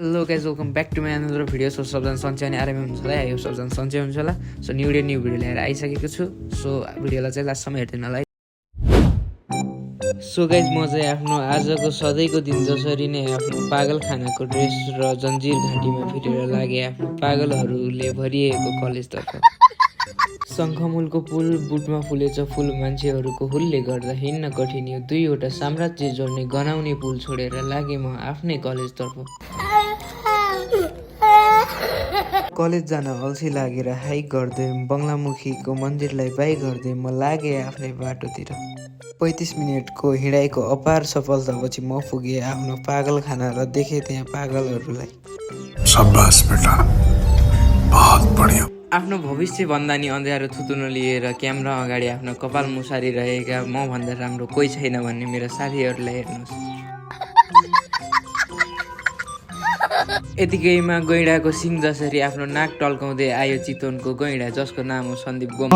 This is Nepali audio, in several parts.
Hello guys welcome back to my another video. So सबजना सन्चै अनि आरामै हुन्छ होला, यो सबजना सन्चै हुन्छ होला। सो न्यू भिडियो लिएर आइसकेको छु। सो भिडियोलाई चाहिँ लास्टसम्म हेर्दैन होला। सो गाइज म चाहिँ आफ्नो आजको सधैँको दिन जसरी नै आफ्नो पागल खानाको ड्रेस र जन्जिर घाँटीमा फिटेर लागे आफ्नो पागलहरूले भरिएको कलेजतर्फ। शङ्खमुलको पुल बुटमा फुलेछ फुल, मान्छेहरूको हुलले गर्दा हिँड्न कठिन यो दुईवटा साम्राज्य जोड्ने गनाउने पुल छोडेर लागे म आफ्नै कलेजतर्फ। कलेज जान अल्छी लागेर हाइक गर्दै बङ्गलामुखीको मन्दिरलाई बाई गर्दै म लागे आफ्नै बाटोतिर। 35 मिनटको हिँडाइको अपार सफलतापछि म पुगेँ आफ्नो पागल खाना र देखेँ त्यहाँ पागलहरूलाई। शाबाश बेटा, बहुत बढिया। आफ्नो भविष्य भन्दा नि अँध्यारो थुतुन लिएर क्यामेरा अगाडि आफ्नो कपाल मुसारिरहेका म भन्दा राम्रो कोही छैन भन्ने मेरो साथीहरूलाई हेर्नुहोस्। यतिकैमा गैँडाको सिङ जसरी आफ्नो नाक टल्काउँदै आयो चितवनको गैँडा, जसको नाम हो सन्दीप गोम।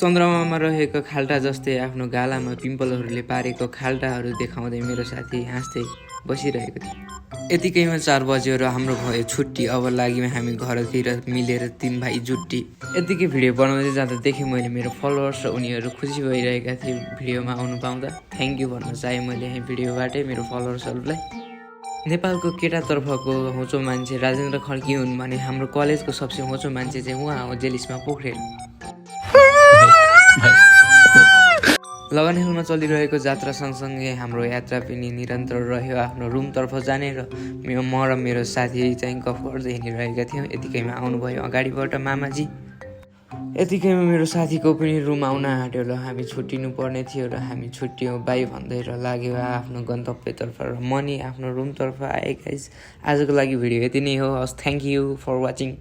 चन्द्रमामा रहेको खाल्टा जस्तै आफ्नो गालामा पिम्पलहरूले पारेको खाल्टाहरू देखाउँदै मेरो साथी हाँस्दै बसिरहेको थियो। यतिकैमा 4 बज्यो र हाम्रो भयो छुट्टी। अब लाग्यौँ हामी घरतिर मिलेर 3 भाइ जुट्टी। यतिकै भिडियो बनाउँदै जाँदा देखेँ मैले मेरो फलोवर्स र उनीहरू खुसी भइरहेका थिए भिडियोमा आउनु पाउँदा। थ्याङ्क यू भन्न चाहेँ मैले यहाँ भिडियोबाटै मेरो फलोवर्सहरूलाई। नेपालको केटातर्फको होचो मान्छे राजेन्द्र खड्की हुन् भने हाम्रो कलेजको सबसे होचो मान्छे चाहिँ उहाँ हो, जेलिस्मा पोखरेल। लगन हिलमा चलिरहेको जात्रा सँगसँगै हाम्रो यात्रा पनि निरन्तर रह्यो आफ्नो रुमतर्फ जाने, र म र मेरो साथी चाहिँ गफ गर्दै हिँडिरहेका थियौँ। यतिकैमा आउनुभयो अगाडिबाट मामाजी। यतिकैमा मेरो साथीको पनि रुम आउन आँट्यो र हामी छुट्टिनु पर्ने थियो र हामी छुट्टियौँ बाई भन्दै र लाग्यो आफ्नो गन्तव्यतर्फ र म नि आफ्नो रुमतर्फ आएँ। गाइस आजको लागि भिडियो यति नै हो। हस्, थ्याङ्क यू फर वाचिङ।